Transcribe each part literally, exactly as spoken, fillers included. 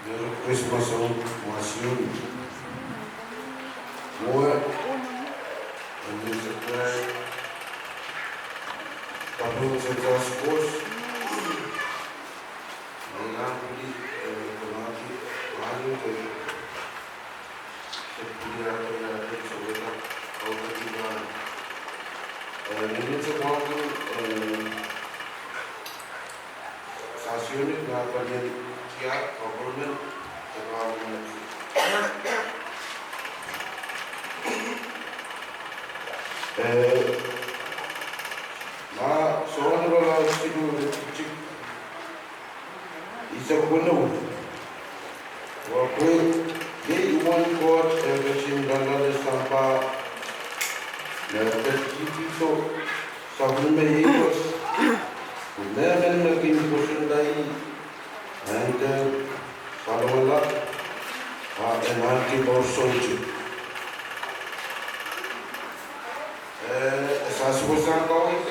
Merry Christmas, oh, Masion. Mwowe, en Sises Krais, kaping en Sises Krais, me I pwili, eh, konohki, mwahu ke, ke pwili ah, ke, ke, ke, ke, ke, ke, ke, eh, ngenin se pwahki, eh, Sasionik, nah palien tiahk, government, department. Eh, nah Sohn irelaud siluh, iretikitik eisek weneu. Wahpwe, iei imwen Koht eh ketin loalloale sampah, me ketikihdo sapwellime iehros, pwe mehmen me kin pwoson laih, ah en dehr salongala, ah en ahneki mour soutuk. Eh, e sasi wasahn kaweid,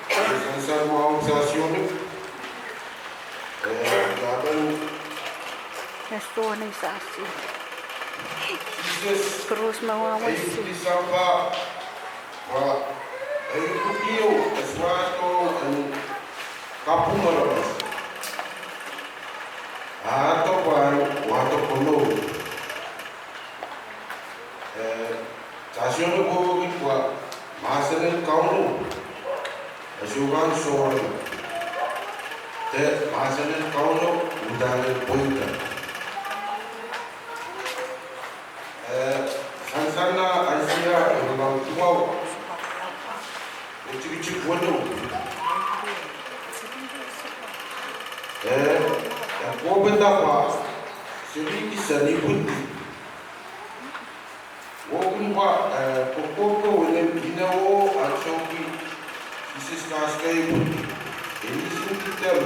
e sansal mwahu en Sasionik. Eh, dapen Sises, Sises, Krus me wawasi. Ei pwidi sampah, pwe ei pwidi o, e sohte en kapwung aramas. Ahdo pwahn wahdo komour. Eh, Sasionik wehwehki pwe mahsen en Kauno e sohte pahn sohrala. De mahsen en Kauno uhdahn pweida. Eh, sansal nah Aiseia irelaud duwau, iretikitik weneu. Eh, e kohpenda pwe seri kis en ipwidi. Wehwehki pwe, eh, kokohp ko winen inou oh ansou ki Sises kasikeipwidi, e isinki tepel.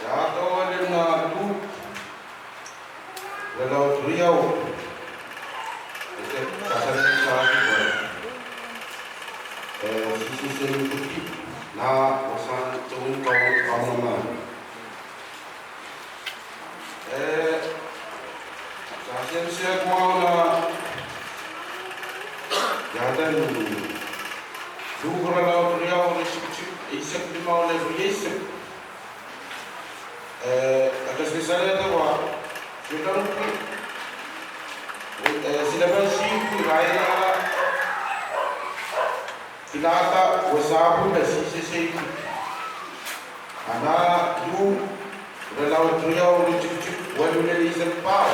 Ia doh lel nah Luk irelaud riau, e kasalehda pwe, eh, Sises en ipwidi nah wasahn towin Kauno, Kauno mwahu. Eh, Sahsen sehd mwahu nah, ia eden, Luk irelaud riau, iretikitik eisek limau lel rieisek. Eh, e kasalehda pwe, souleng pwukat, eh, silepen sihpw irail kilahda wasa pwukat me Sises ipwidi. A nah Luk irelaud riau, iretikitik waluh lel eisek pahr,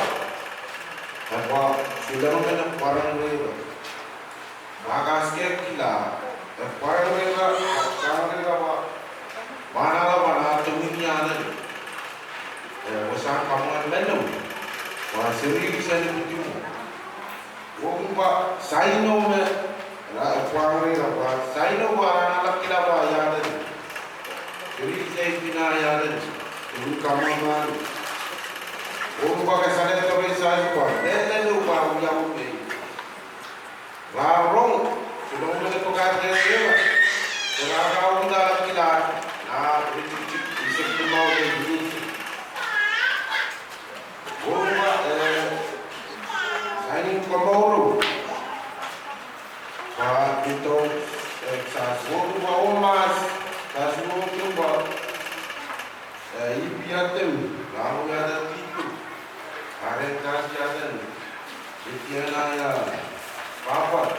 e pwa souleng men e pwarangreira. Ma kasik kila, e pwarangreira, pwarangreira pwe, pwe nah, pwe nah towin iang, eh, wasahn kamwahn menlau, pwe seri kis en ipwidi mwo. Wehwehki pwe saino me, e pwarangreira pwe saino pwe Nin kamwomwen, oh pwe ke saledo rehn sahs pwe, lelel oh pwe wiawi me. Rahnwet, siloak me pwe kahrehda, ke rahnwet, oh pwe wiawi me. Nah, iti, iti, iti, iti, iti, iti. Oh pwe, eh, sainin komouro. Pwe ito, eh, sahs oh pwe oh mas, sahs oh pwe Eh, I P R T, Rahu Yadav Tipu, Karen Kasi Aden, Vidyana Papa,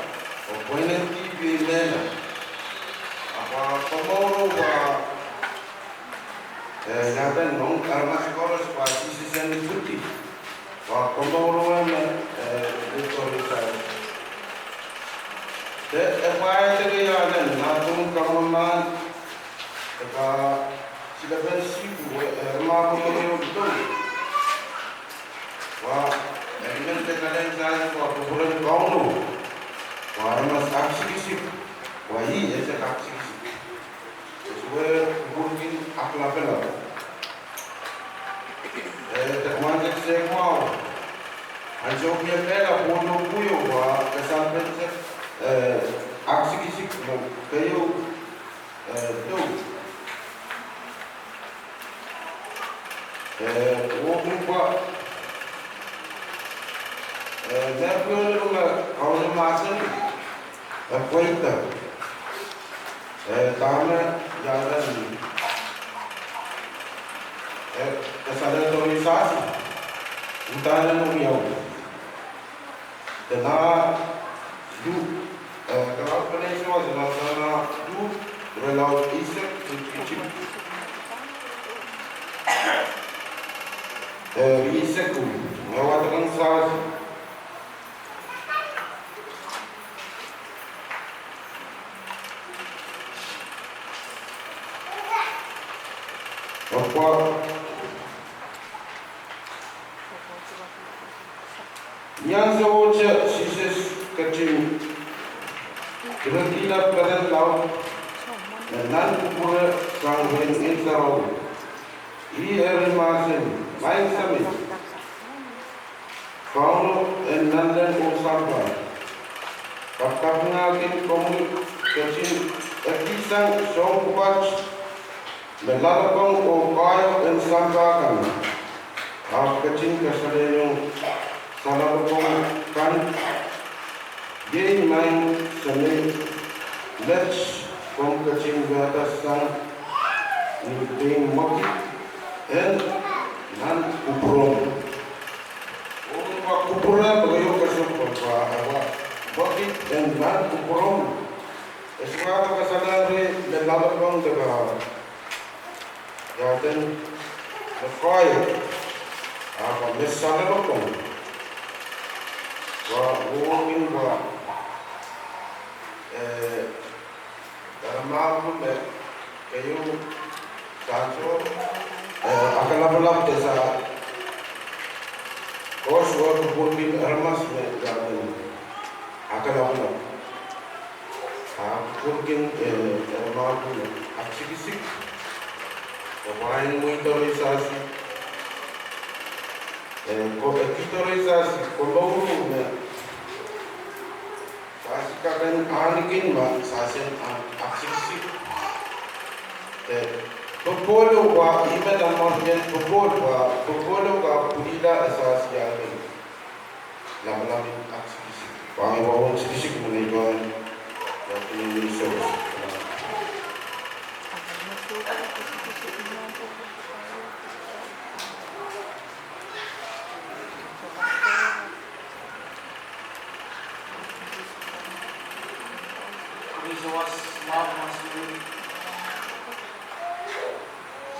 oh pwenen Tipu mehla. Ahpw komouro pwe, eh, Yadav nohn aramas koaros pwe Sises en Kuti. Pwe komouro me, eh, Victoria Side. De, eh, pwe ahi deke Yadav, nah, tung kamwomwen, Ka silepen sipu, eh, ma ko mene utung. Wa, eh, I men pekalen sahs pwe kupwuren Kauno. Pwe aramas aksikisik. Pwe ih, eh, se aksikisik. Ese kupwurki aklapalap. Eh, de mwahntek se mwahu. Ansou wia kehla pwono pwuyo wa, kesempwal se, eh, aksikisik me keieu. Eh, tou. Eh, oh pwe, eh, me pwuren me Kauno mahsen, eh, pweida. Eh, dahme Yadav, eh, ke saledo rehn sahs, udahn e wiawi. Dene, du, eh, kalaud pene se wa, dene, dene, du, irelaud eisek, du, du, du. Eh, eisek, me wadek kan sahs. Ahpw ni ansowohte Sises ketin direkihla peren laud me nan kupwure sang wehin Ngehn Sarawi. Ih eri mahsanih, Maing Samin, Kauno en nanleng oh sampah, kapakapingahkin komwi ketin ekihsang soahng pwukat me loalokong oh koahiek en sampah kan, ahpw ketin kasalehiong salongokong kan. Iei Maing Samin, met komw ketin wiahda sang ni pein mwekid en nan kupwuromw. Oh pwe kupwure me keieu kesempwal pwe, ahpw mwekid en nan kupwuromw. E sohte kasalehiong me loalokong de ka Yadav me koahiek, ahpw me salongokong. Wa, wohkin wa, eh, dene ma pwuren me keieu sahs, eh, akalapalap de sahs. Koaros wet kupwurki aramas me Yadav akalapalap. Ahpw kupwurki, eh, eh, ma pwuren aksikisik. Pwe pahn mweido rehn sahs. Eh, ko, eh, kihdo rehn sahs, komouro me. Sahs kak en ahnikin ma sahs en, ah, aksikisik. Eh, popohl wa, I men amor ien popohl wa, popohl wa pwilila e sahs Yadav. Lapalap en aksikisik. Pwe e wahn sikisik me nei doan. Lapalap en sahs. Praise the Lord.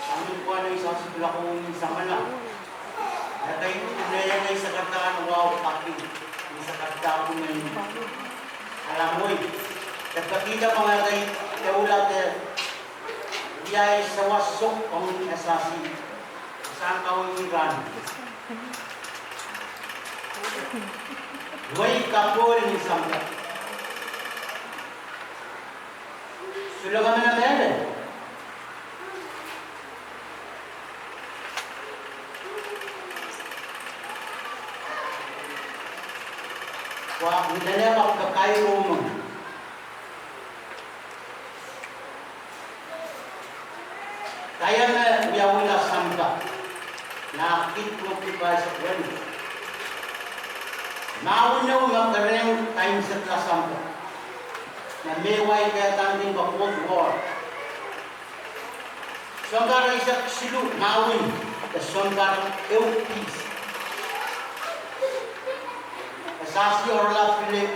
Samin pwuhn ei sahs pil ong ni samala. Eri, nei, nei sakarada wahu paki, nei sakarada kumeni. Alamoi. Depakihda pangehdi, de ulade. Ia ei sawas sok ong e sahs. Sang kawei ni rahn. Wei kapwuren ni samala. Sulang emen emen. Nene pak pekai umang. Kaiame wiawila sampah. Nah kid pwuki paisek wen. Mahwen ehu me kerehng kaimwisekla sampah. Nah mehwai kehtan kin pahn Fourth Ward. Sounpar eisek siluh mahwen, de sounpar ehu pis. E sasi orla pil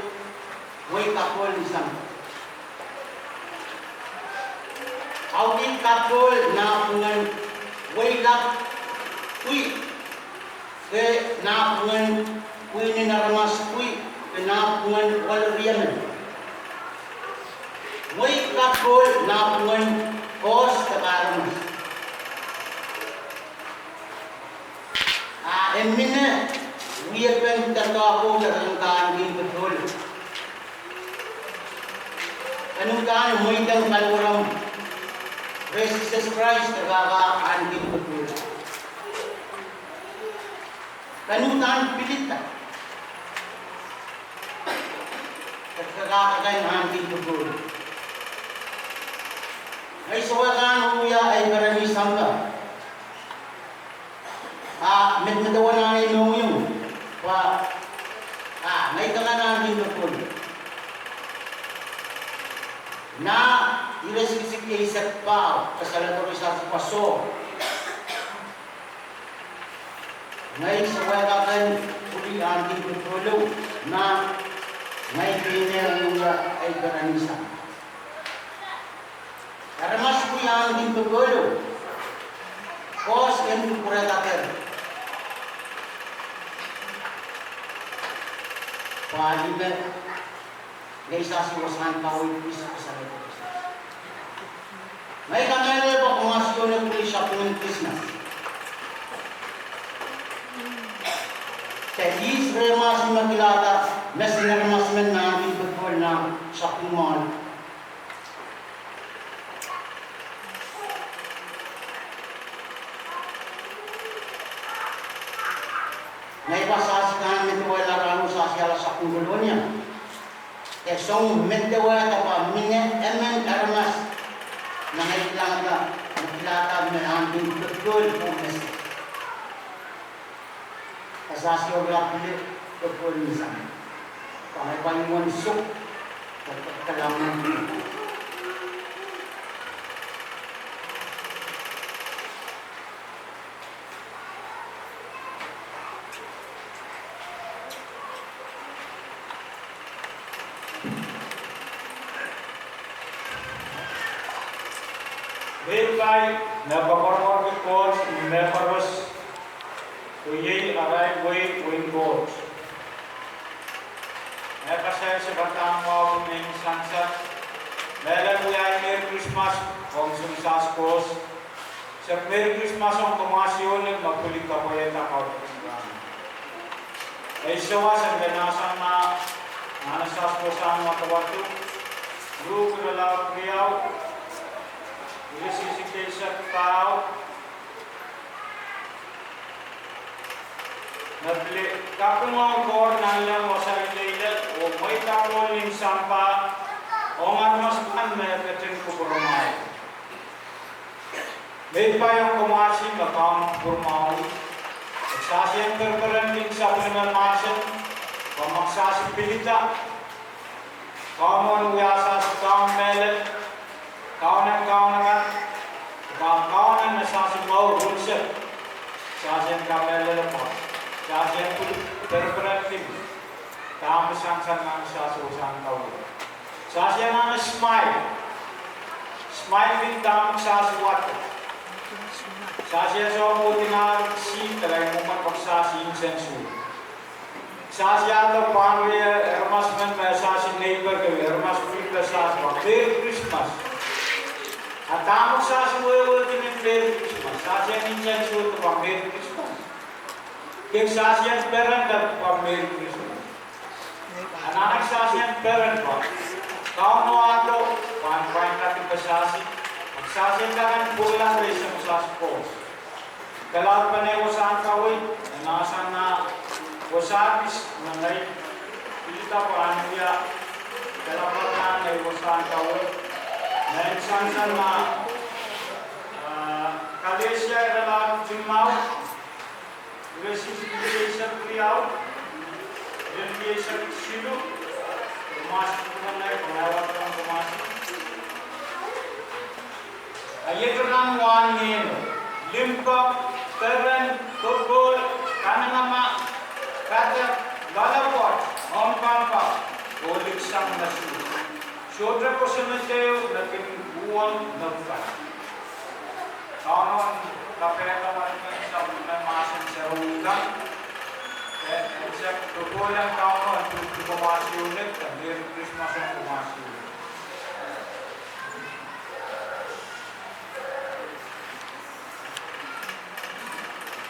wehi kapohl ni sampah. Auti kapohl nahpwungen wehi lap pwih, ke nahpwungen pwihn en aramas pwih, ke nahpwungen ohl riemen. Wehi kapohl nahpwungen koaros de aramas. A e mine wiepen doadoahk de ren ahneki popohl. Ken uhdahn mweidehng paliweremw rehn Sises Krais de kak ahneki popohl. Ken uhdahn pilada. Kak ahneki popohl. Ngehi sewese kan wia ei peren ni sampah. A medemedewe nan ei mohngiong, pwe, a, ngehi kak ahneki popohl. Nah ire siksik eisek pahr, kasalehda ire sasi pwe soh. Ngehi sewese kan pwili ahneki popohl, ma ngehi pene wia ei peren ni sampah. Aramas pwili ahneki popohl, koaros en kupwurehda peren. Pwe ih me ngehi sasi wasahn kaweid pis kasalehda. Ngehi kamehlele pwe kumwail sohte pwili sapwellimen Krismas. De ihs rehmwail me kilangada mesen aramas men me ahneki popohl nan sapwellimomwi? Ngehi pahn sasi kan medewehla rahnwet, sasi ale sapwellime Kolonia. De song medewehda pwe mine emen aramas me ngehi kilangada, me kilangada me ahneki popohl oh mesen. E sasi orla pil popohl ni sampah. Pwe ngehi pahn iang suk, pwe kalahngan. Mehn pai me koapworopworki Koht ni mehkoaros, pwe iei arail wehi, wehin Koht. E kasalehda se padahk mwahu mehn sansal, mehlel wiahiong Merry Christmas ong sounsask koaros. Se Merry Christmas ong kumwail sohla me pwili kapwaiada kaun. Ei sawas en mahsanih ma, nan sawas koaros me wadawad, Luk irelaud riau, ire siksik eisek pahr, me pil kaping ong Koht nanleng oh saileile, oh mwehi kapohl ni sampah ong aramas akan me ketin kupwuromwail. Mehn pai ong kumwail me Kaun kupwuromwail. Sasi en pereperenki sapwellime mahsen, pwe ma sasi pilada Kauno en wia sasi Kaun mehlel, Kaun en kaun akan, pwe Kaun en me sasi mour unsek. Sasi en kamehlele pwe sasi en pil pereperenki dahme sansal nan sasi wasahn kaweid. Sasi en anahne smile. Smile kin dahme sasi wahdo. Sasi en sohte pwurehng nan sihk de kaimwisekala pwe sasi nsensuwed. Sasi ahdo pahn wia aramas men me sasi neighbor, aramas pwukat, sasi pwe Merry Christmas. A dahme sasi wehwehki ni Merry Christmas? Sasi en nsensuwed pwe Merry Christmas. Kin sasi en perenda pwe Merry Christmas. Anahne sasi en perenda pwe Kauno ahdo pahn pwain kadipe sasi, sasi en kak en pwurala rehn sounsask koaros. Kalahngan en wasahn kaweid, e mahsanih wasahn kis me ngehi Pilda pahn wia kalapw kan nan wasahn kaweid. Nan sansal ma, ah, Kalesia irelaud limau, iretikitik eisek riau, iretikitik eisek siluh, Thomas, pwuken ngehi, pwuken ngehi, Thomas. A iet rahn wahn ngehno: limpoak, peren, kokoul, kanengamah, kadek, loalopwoat, ong pahn pak, oh liksang me suh. Sohte kosonned ehu me kin uhwong me pwukat. Kauno kapehda manaman sapwellime mahsen sarawi kan. E, e, se kokoul en Kauno en pil pwukoa mahsen, e, Merry Christmas en pwukoa mahsen.